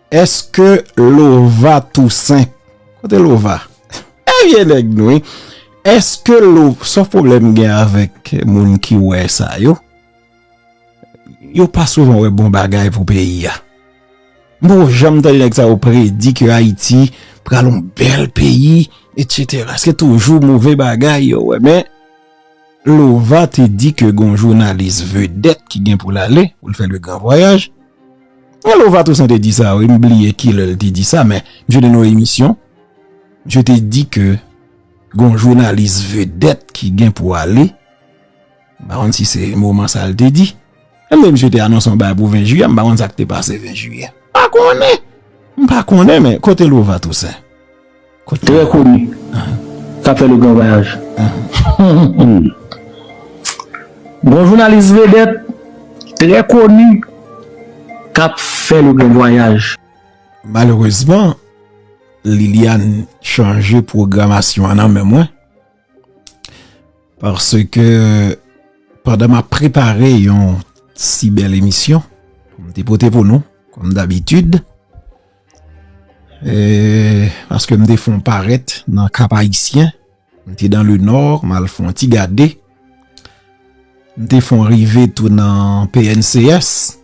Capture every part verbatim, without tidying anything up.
Èske Lova Toussaint, kote Lova? E vye nèg nou, wi. Èske Lo, sòf pwoblèm gen avèk moun ki wè sa yo? Yo pa souvan wè bon bagay pou peyi a. M poko janm tande nèg sa yo predi ke Ayiti pral yon bèl peyi, et cetera. Se toujou move bagay yo wè, men Lova te di ke gon jounalis vedèt ki gen pou l ale, pou l fè le gran vwayaj. E Lova Toussaint te di sa, wi, m bliye kilè l te di sa, men misye te nan yon emisyon. Misye te di ke gon jounalis vedèt ki gen pou ale. M pa konn si se moman sa l te di. Menm misye te anonse yon bagay pou ven jiyè, m pa konn sa k te pase ven jiyè. M pa konnen. M pa konnen, men kote Lova Toussaint? Kote? Trè koni. K ap fè le gran vwayaj. Gon jounalis vedèt trè koni k ap fè le gran vwayaj. Malerezman, Liliane chanje pwogramasyon an nan men mwen. Paske pandan m ap prepare yon si bèl emisyon pou m te pote pou nou, kòm dabitid, e, paske m te fè yon parèt nan Kap Ayisyen, m te nan Lenò, m al fè yon ti gade. M te fè yon rive tou nan P N C S.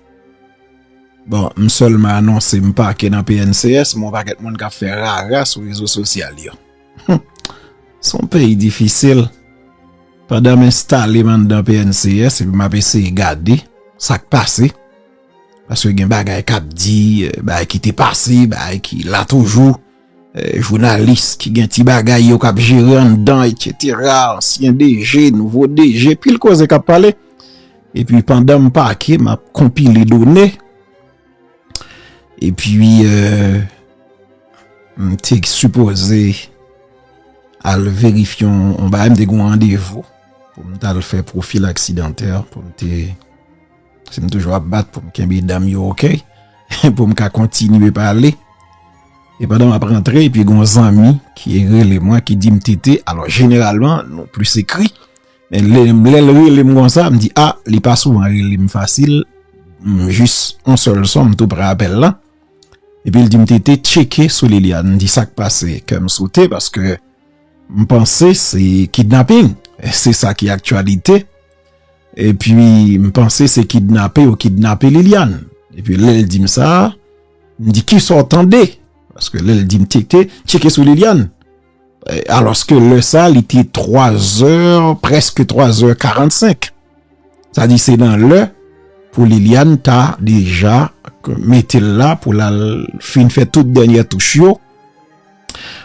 Bon, m sèlman anonse m pake nan P N C S, men yon pakèt moun k ap fè rara sou rezo sosyal yo. Se yon peyi difisil. Pandan m enstale m anndan P N C S, epi m ap eseye gade sa k pase. Paske gen bagay k ap di, eh, bagay ki te pase, bagay ki la toujou. Eh, jounalis ki gen ti bagay yo k ap jere anndan, et cetera. Ansyen D G, nouvo D G, pil koze k ap pale. Epi pandan m pake, m ap konpile done. Epi, eh, m te sipoze al verifye yon, yon bagay, m te gen yon randevou pou m t al fè profil aksidantè, pou m te, si m toujou ap bat pou m kenbe dan m yo oke, pou m ka kontinye pale. E pandan m ap rantre, epi gen yon zanmi ki rele mwen, ki di m Tete, alò jeneralman, nou plis ekri, men lè, lè l rele m konsa, m di, a, li pa souvan rele m fasil, m jis yon sèl son, m tou pran apèl la. Epi l di m Tete, tcheke sou Liliane, m di sa k pase, kè m sote, paske m panse se kidnaping, se sa ki aktyalite. Epi m panse se kidnape yo kidnape Liliane. Epi lè l di m sa, m di kisa w tande? Paske lè l di m Tete, tcheke sou Liliane. Eh, alòske lè sa, li te twa zè, prèske twa zè karannsenk. Sa di se nan lè pou Liliane ta deja mete l la pou l al fin fè tout dènyè touch yo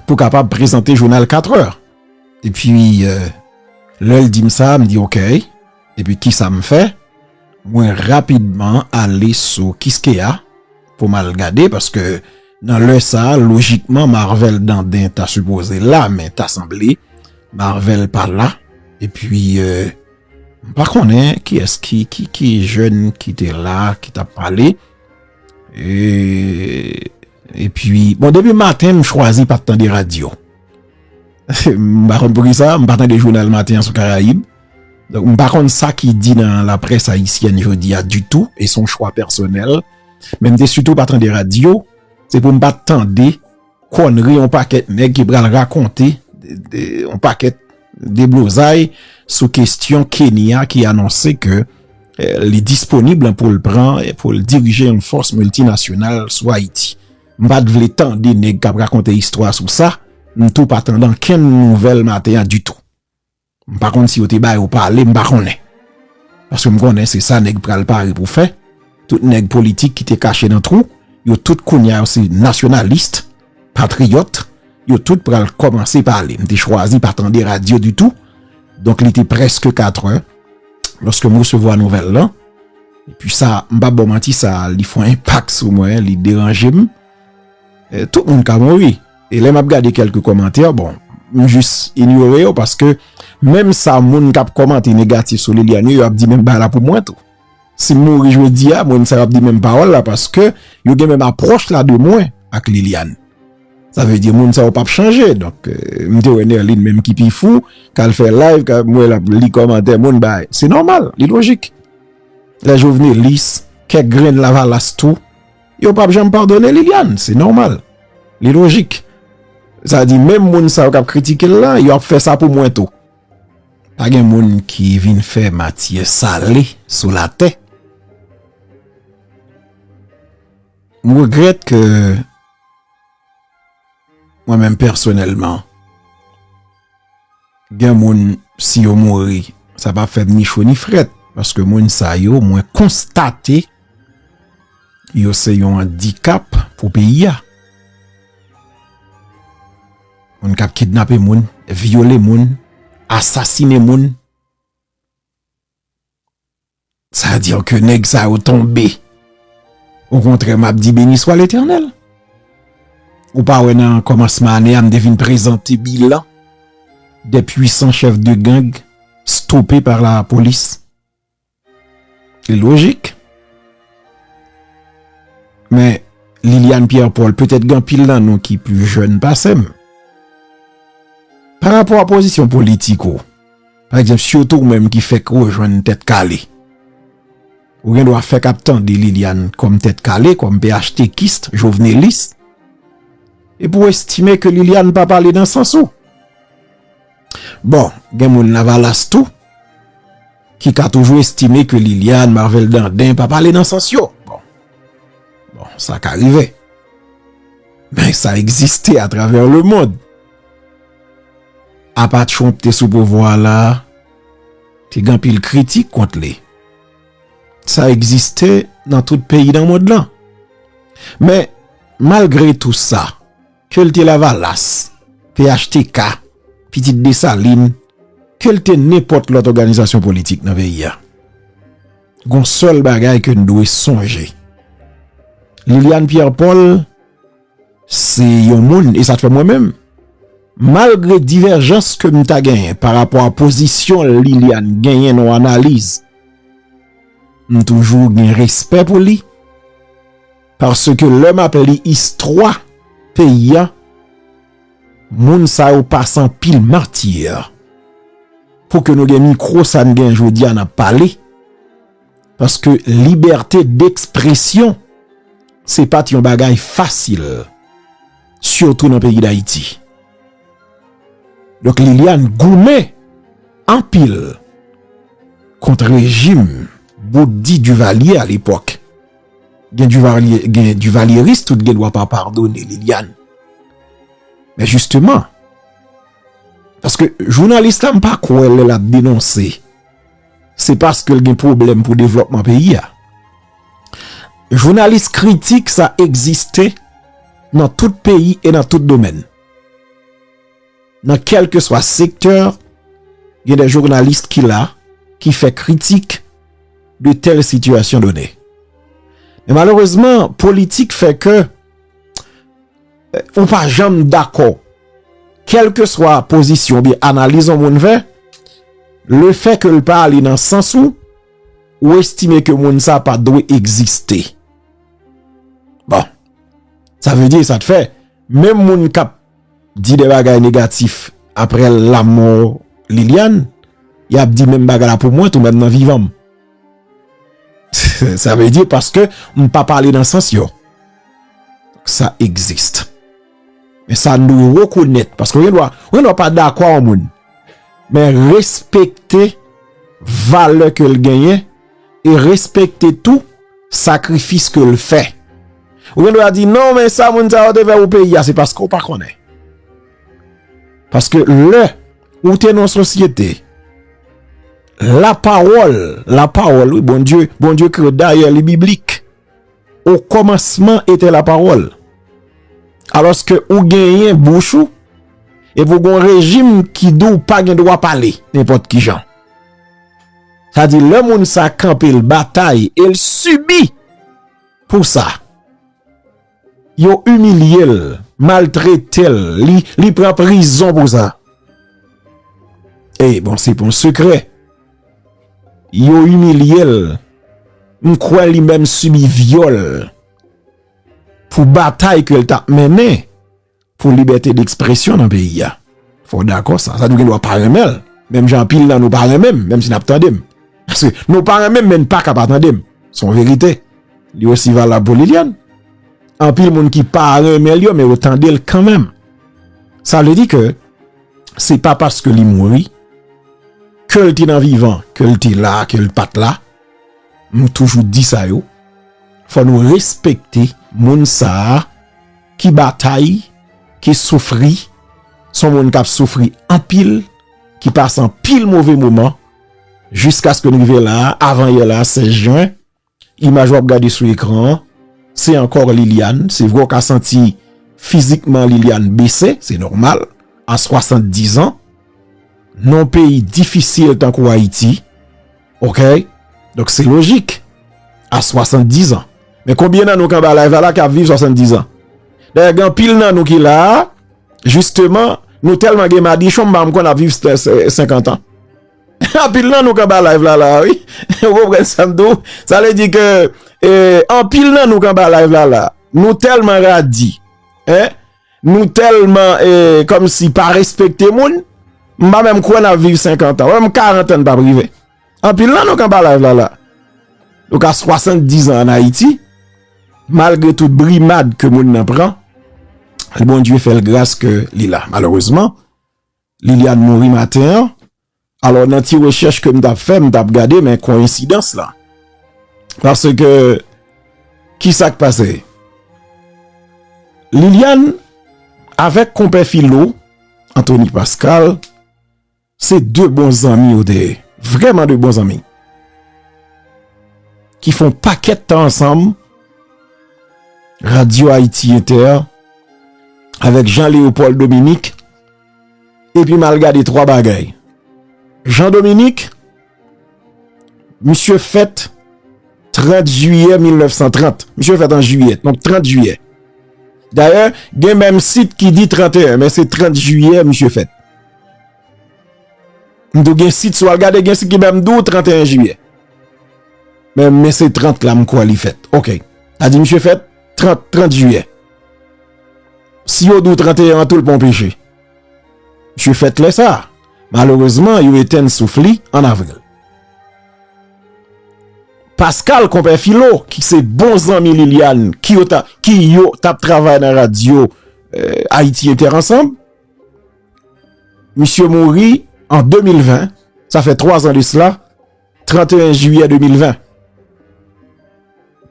pou kapab prezante jounal katrè. Epi, eh, lè l di m sa, m di oke. Epi kisa m fè? Mwen rapidman ale sou Kiskeya pou m al gade, paske nan lè sa a, lojikman, Marvel Dandin ta sipoze la, men ta sanble Marvel pa la. Epi, eh, m pa konnen kiyès ki, ki, ki jèn ki te la, ki t ap pale. E, epi, bon, depi maten, m chwazi pa t tande radyo. M pa konn poukisa, m pa tande jounal maten an sou Karayib. Donk, m pa konn sa ki di nan laprès ayisyèn jodi a ditou, e se yon chwa pèsonèl. Men m te sitou pa tande radyo, se pou m pa t tande kònri yon pakèt nèg ki pral rakonte, de, de, yon pakèt deblozay sou kesyon Kenya ki anonse ke, eh, li disponib pou l pran, pou l dirije yon fòs miltinasyonal sou Ayiti. M pa t vle tande nèg k ap rakonte istwa sou sa, m tou pa tande ankenn nouvèl maten an ditou. M pa konn si yo te ba yo pale, m pa konnen. Paske m konnen se sa nèg pral pare pou fè. Tout nèg politik ki te kache nan twou, yo tout kounye a yo se nasyonalis, patriyòt, yo tout pral kòmanse pale. M te chwazi pa tande radyo ditou. Donk, li te prèske katrè lòske m resevwa nouvèl lan. Epi sa, m p ap ba w manti, sa, li fè yon enpak sou mwen, li deranje m. Eh, tout moun ka mouri. E lè m ap gade kèlke kòmantè, bon, m jis inyore yo, paske menm sa moun k ap kòmante negatif sou Liliane yo, yo ap di menm bagay la pou mwen tou. Si m mouri jodi a, moun sa yo ap di menm pawòl la, paske yo gen menm apwòch la de mwen ak Liliane. Sa vle di moun sa yo p ap chanje. Donk, eh, m te wè Nerline menm ki pi fou, k al fè live, k al, m wè l ap li kòmantè moun, bay. Se nòmal, li lojik. Lè Jovenelis, kèk grenn Lavalas tou, yo p ap janm padone Liliane. Se nòmal. Li lojik. Sa di, menm moun sa yo k ap kritike l lan, yo ap fè sa pou mwen tou. Pa gen moun ki vin fè matyè sale sou latè. M regrèt ke mwen menm pèsonèlman, gen moun, si yo mouri, sa pa fè m ni cho ni frèt, paske moun sa yo, mwen konstate yo se yon andikap pou peyi a. Moun k ap kidnape moun, vyole moun, asasine moun. Sa vle di ke nèg sa yo tonbe. Okontrè, m ap di, beni swa Letènèl. Ou pa wè nan kòmansman ane a, m te vin prezante bilan des puissants chefs de gang stoppés par la police. Se lojik. Men, Liliane Pierre Paul, petèt gen anpil nan nou ki pli jèn pase m. Pa rapò a pozisyon politik ou, pa egzanp, sitou ou menm ki fèk rejwenn Tèt Kale, ou gen dwa fèk ap tande Liliane kòm Tèt Kale, kòm P H T kis, jovnelis, epi w estime ke Liliane pa pale nan sans ou. Bon, gen moun Lavalas tou ki ka toujou estime ke Liliane, Marvel Dandin pa pale nan sans yo. Bon. Bon, sa ka rive. Men sa egziste atravè lemonn. Apa Trump te sou pouvwa la, te gen anpil kritik kont li. Sa egziste nan tout peyi nan mond lan. Men, malgre tou sa, ke l te Lavalas, P H T K, Pitit Desalin, ke l te nenpòt lòt òganizasyon politik nan peyi a, gon sèl bagay ke n dwe sonje. Liliane Pierre Paul se yon moun, e sa t fè mwen menm, malgre divèjans ke m ta genyen pa rapò a pozisyon Liliane genyen nan yon analiz, m toujou gen respè pou li, paske lè m ap li istwa peyi a, moun sa yo pase anpil matyè pou ke nou gen mikwo sa n gen jodi a n ap pale, paske libète dekspresyon se pa t yon bagay fasil, sitou nan peyi Dayiti. Donk, Liliane goumen anpil kont rejim bout di Duvalier alepòk. Gen Duvalier, gen Duvalieris, tout gen dwa pa padone Liliane. Men jisteman, paske jounalis la, m pa kwè lè l ap denonse, se paske l gen pwoblèm pou devlòpman peyi a. Jounalis kritik sa egziste nan tout peyi e nan tout domèn. Nan kèlkeswa sektè, gen de jounalis ki la, ki fè kritik de tèl sitiyasyon done. Men malerezman, politik fè ke, eh, ou pa janm dakò. Kèlkeswa pozisyon oubyen analiz yon moun fè, lefè ke l pa ale nan sans ou, ou estime ke moun sa pa dwe egziste. Bon, sa vle di, sa t fè, menm moun k ap di de bagay negatif apre lanmò Liliane, y ap di menm bagay la pou mwen tou, menm nan vivan m. Sa vle di paske m pa pale nan sans yo. Sa egziste. Men sa nou rekonèt, paske ou gen dwa, ou gen dwa pa dakò a yon moun, men respekte valè ke l genyen e respekte tou sakrifis ke l fè. Ou gen dwa di, "Non, men sa moun sa yo te fè pou peyi a," se paske w pa konnen. Paske lè ou te nan yon sosyete, lapawòl, lapawòl, wi, Bondye, Bondye kreye, dayè, li biblik. Au commencement était la parole. Alòske ou genyen bouch ou, epi w gon rejim ki di w pa gen dwa pale nenpòt ki jan. Sa di, lè moun sa kanpe, l batay e l sibi pou sa, yo imilye l, maltrete l, li, li pran prizon pou sa. E bon, se pa yon sekrè. Yo imilye l. M kwè li menm sibi vyòl pou batay ke l t ap mennen pou libète dekspresyon nan peyi a. Fò w dakò sa. Sa di w gen dwa pa renmen l. Menm jan anpil nan nou pa renmen m, menm si n ap tande m. Paske nou pa renmen m, men n pa ka pa tande m. Se yon verite. Li osi valab pou Liliane. anpil moun ki pa renmen l yo, men yo tande l kanmenm. Sa vle di ke se pa paske li mouri, ke l te nan vivan, ke l te la, ke l pa t la. M toujou di sa yo. Fò nou respekte moun sa a ki batay, ki soufri. Se yon moun k ap soufri anpil, ki pase anpil move moman, jiskaske n rive la a, avan yè la a, sèz jen. Imaj w ap gade sou ekran an, se ankò Liliane. Se vre w ka santi fizikman Liliane bese, se nòmal, a swasanndizan, nan yon peyi difisil tankou Ayiti, oke? Donk se lojik, a swasanndizan. Men konbyen nan nou k anba live la la k ap viv swasanndizan? Dayè, gen anpil nan nou ki la a, jisteman, nou tèlman gen madichon, m pa menm konn ap viv se- se- senkant an. Anpil nan nou k anba live la la, wi. Ou konprann sa m di w? Sa vle di ke, eh, anpil nan nou k anba live la la, nou tèlman radi, en, nou tèlman, eh, kòmsi pa respekte moun, m pa menm kwè n ap viv senkant an. Wè, menm karant an n p ap rive. Anpil nan nou k anba live la la. Nou ka swasanndizan ann Ayiti, malgre tout brimad ke moun nan pran, Bondye fè l gras ke li la. Malerezman, Liliane mouri maten an. Alò, nan ti rechèch ke m t ap fè, m t ap gade, men koyensidans la. Paske, ki sa k pase? Liliane avèk konpè Filo, Anthony Pascal, se de bon zanmi yo te ye. Vrèman de bon zanmi. Ki fè yon pakèt tan ansanm, Radyo Ayiti Entè, avèk Jean Léopold Dominique, epi m al gade twa bagay. Jean Dominique, misye fèt trant jiyè mil nèf san trant. Misye fèt an jiyè, donk trant jiyè. Dayè, gen menm sit ki di tranteyen, men se trant jiyè misye fèt. M di w gen sit, si w al gade, gen sit ki menm di w tranteyen jiyè. Men, men se trant la m kwè li fèt. Oke. Sa di misye fèt trant, trant jiyè. Si yo di w tranteyen an tou, l pa yon peche. Misye fèt lè sa a. Malerezman, yo etenn souf li an avril. Pascal, konpè Filo, ki se bon zanmi Liliane, ki yo ta, ki yo t ap travay nan radyo, eh, Ayiti Entè ansanm, misye mouri an de mil ven, sa fè twa zan de sila, tranteyen jiyè de mil ven.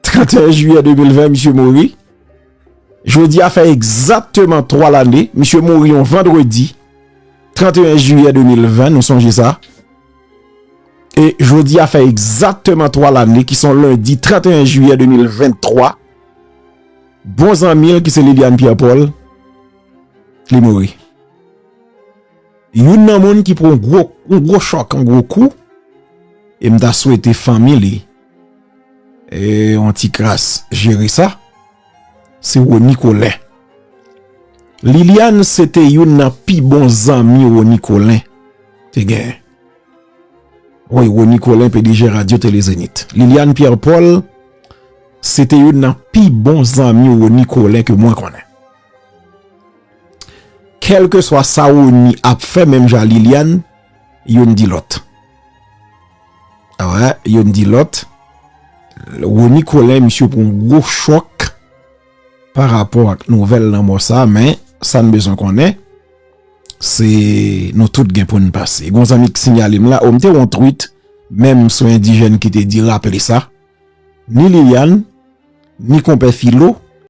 Tranteyen jiyè de mil ven, misye mouri. Jodi a fè egzakteman twa lane. Misye mouri yon vandredi, tranteyen jiyè de mil ven, nou sonje sa. E jodi a fè egzakteman twa lane, ki se yon lendi, tranteyen jiyè de mil venntwa, bon zanmi l, ki se Liliane Pierre Paul, li mouri. Youn nan moun ki pran yon gwo, yon gwo chòk, yon gwo kou, e m ta swete fanmi li, e, yon ti kras jere sa, se Rony Colin. Liliane se te youn nan pi bon zanmi Rony Colin te genyen. Wi, Rony Colin, P D G Radyo Tele Zenith. Liliane Pierre Paul, se te youn nan pi bon zanmi Rony Colin ke mwen konnen. Kèlkeswa sa Rony ap fè, menm jan Liliane, youn di lòt. Alright, youn di lòt. Rony Colin, misye pran yon gwo chòk pa rapò ak nouvèl lanmò sa, men sa n bezwen konnen, se nou tout gen pou n pase. Gon zanmi k sinyale m la, o, m te wè yon tweet, menm sou endijèn ki te di raple sa, ni Liliane, ni konpè Filo,